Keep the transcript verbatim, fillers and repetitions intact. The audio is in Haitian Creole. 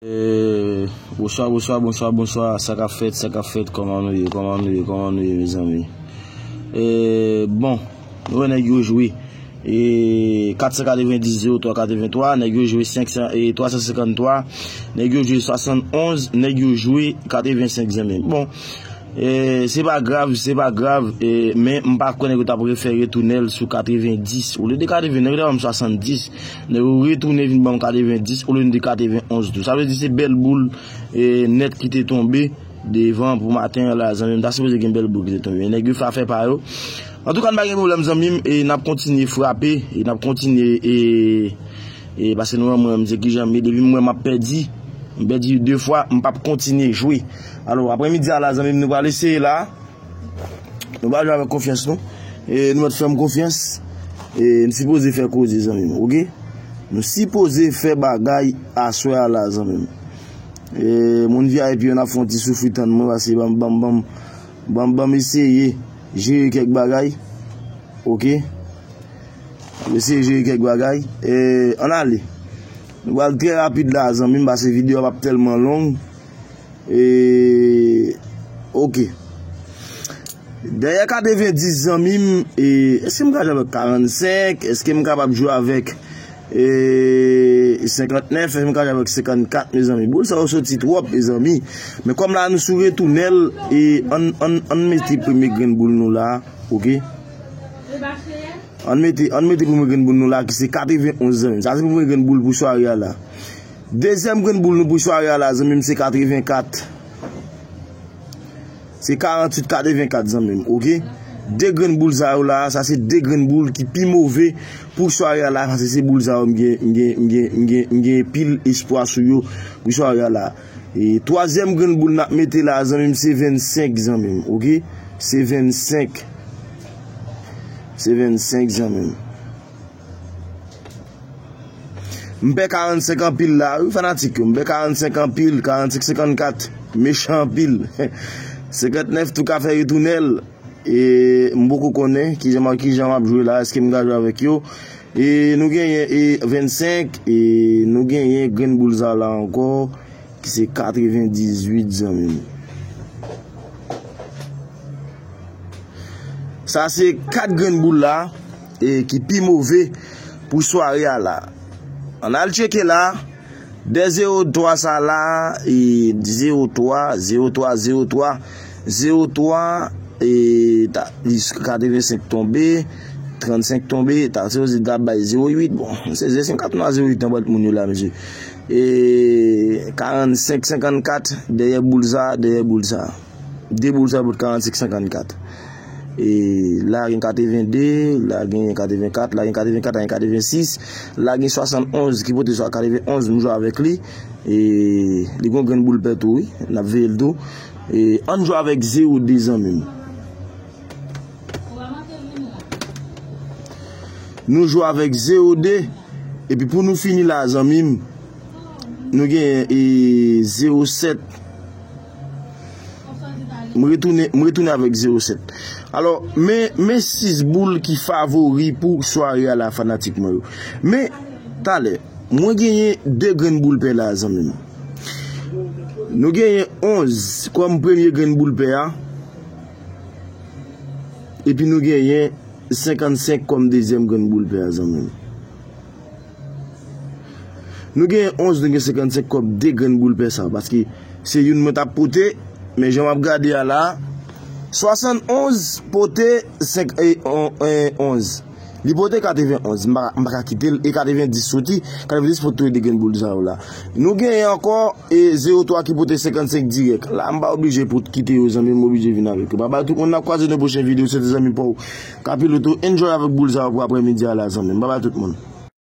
Eh, bonswa, bonswa, bonswa, bonswa. Sa k ap fèt, sa k ap fèt? Kòman nou ye, kòman nou ye, kòman nou ye, mezanmi? Eh, bon, nou wè nèg yo jwe. E kat san katrevenndis, zewo twa, katrevenntwa, nèg yo jwe senk san, e twa san senkanntwa, nèg yo jwe swasannonz, nèg yo jwe katrevensenk, zanmi m. Bon, e se pa grav, se pa grav, e, men m pa kwè nèg yo t ap refè retounen l sou katrevenndis. Olye de katreven, nèg yo ta ban m swasanndis, nèg yo retounen vin ban m katrevenndis, olye de katrevenonz tou. Sa vle di se bèl boul, e, nèt ki te tonbe devan pou maten an la, zanmi m. Ta sipoze gen bèl boul ki te tonbe. Nèg yo fè afè pa yo. Antouka, n pa gen pwoblèm, zanmi m, e n ap kontinye frape, e n ap kontinye, e, e paske nou wè mwen, m se kijan m ye, depi m wè m ap pèdi, m pèdi de fwa, m p ap kontinye jwe. Alò, aprèmidi a la, zanmi m, nou pral eseye la. Nou pral jwe avèk konfyans nou. E nou mèt fè m konfyans. E n sipoze fè koze, zanmi m, oke? Nou sipoze fè bagay aswè a la, zanmi m. E moun V I P yo, n ap fè yon ti soufri, tann mwen, paske ban m, ban m, ban m, ban m, ban m eseye jere kèk bagay. Oke? N ap eseye jere kèk bagay. E ann ale. Nou pral trè rapid la, zanmi m, paske videyo a p ap tèlman long. E, oke. Dèyè katrevenndis, zanmi m, e, èske m ka jwe avèk karannsenk? Èske m kapab jwe avèk, e, senkantnèf? Èske m ka jwe avèk senkannkat, mezanmi? Boul sa yo soti twòp, mezanmi. Men kòm la nou sou retounen l, e, ann, ann, ann mete premye grenn boul nou la, oke? Ann mete, ann mete premye grenn boul nou la, ki se katrevenonz, zanmi m. Sa se premye grenn boul pou sware a la. Dezyèm grenn boul nou pou sware a la, zanmi m, se katrevenkat. Se karannwit katrevenkat, zanmi m, oke? De grenn boul sa yo la, sa se de grenn boul ki pi move pou sware a la, paske se boul sa yo m gen, m gen, m gen, m gen, m gen pil espwa sou yo pou sware a la. E twazyèm grenn boul n ap mete la, zanmi m, se vennsenk, zanmi m, oke? Se vennsenk. Se vennsenk, zanmi m. M pè karannsenk anpil la, wi, fanatik yo. M pè karannsenk anpil, karannsenk senkannkat, mechan anpil. Senkantnèf tou ka fè retounen l. E m poko konnen kijan m, kijan m ap jwe la, èske m ka jwe avèk yo. E nou genyen, e vennsenk, e nou genyen grenn boul sa la ankò, ki se katrevendizuit, zanmi m. Sa se kat grenn boul la, e ki pi move pou sware a la. Ann al tcheke la, de zewo twa sa la, e zewo twa, zewo twa, zewo twa, zewo twa, e ta, katrevensenk tonbe, trannsenk tonbe, ta, se ta bay zewo uit, bon, se, se, se kat nan zewo uit nan bòt moun yo la, mesye. E karannsenk senkannkat, dèyè boul sa, dèyè boul sa. De boul sa pot karannsenk senkannkat. E la gen katrevende, la gen katrevenkat, la gen katrevenkat, la gen katrevensis, la gen swasannonz ki pote swa katrevenonz, m jwe avèk li. E li gon grenn boul pè tou, wi. N ap veye l tou. E ann jwe avèk zewo de, zanmi m. Nou jwe avèk zewo de. Epi pou nou fini la, zanmi m, nou genyen, e, zewo sèt. M retounen, m retounen avèk zewo sèt. Alò, men, men sis boul ki favori pou sware a la, fanatik mwen yo. Men, talè, mwen genyen de grenn boul pè la, zanmi m. Nou genyen onz kòm premye grenn boul pè a. Epi nou genyen senkannsenk kòm dezyèm grenn boul pè a, zanmi m. Nou genyen onz, nou gen senkannsenk kòm de grenn boul pè sa, paske se youn mwen t ap pote, men jan m ap gade a la, swasannonz pote senk, e, on, e, onz. Li pote katrevenonz, m pa, m pa ka kite l, e katrevendis soti, katrevendis pote tou de grenn boul sa yo la. Nou genyen ankò, e, zewo twa ki pote senkannsenk dirèk. La, m pa oblije pou kite yo, zanmi m, m oblije vin avèk yo. Babay tout moun, n ap kwaze nan pwochen videyo, se te zanmi pa w Kapiloto, enjoy avèk boul sa yo pou aprèmidi a la, zanmi m. Babay tout moun.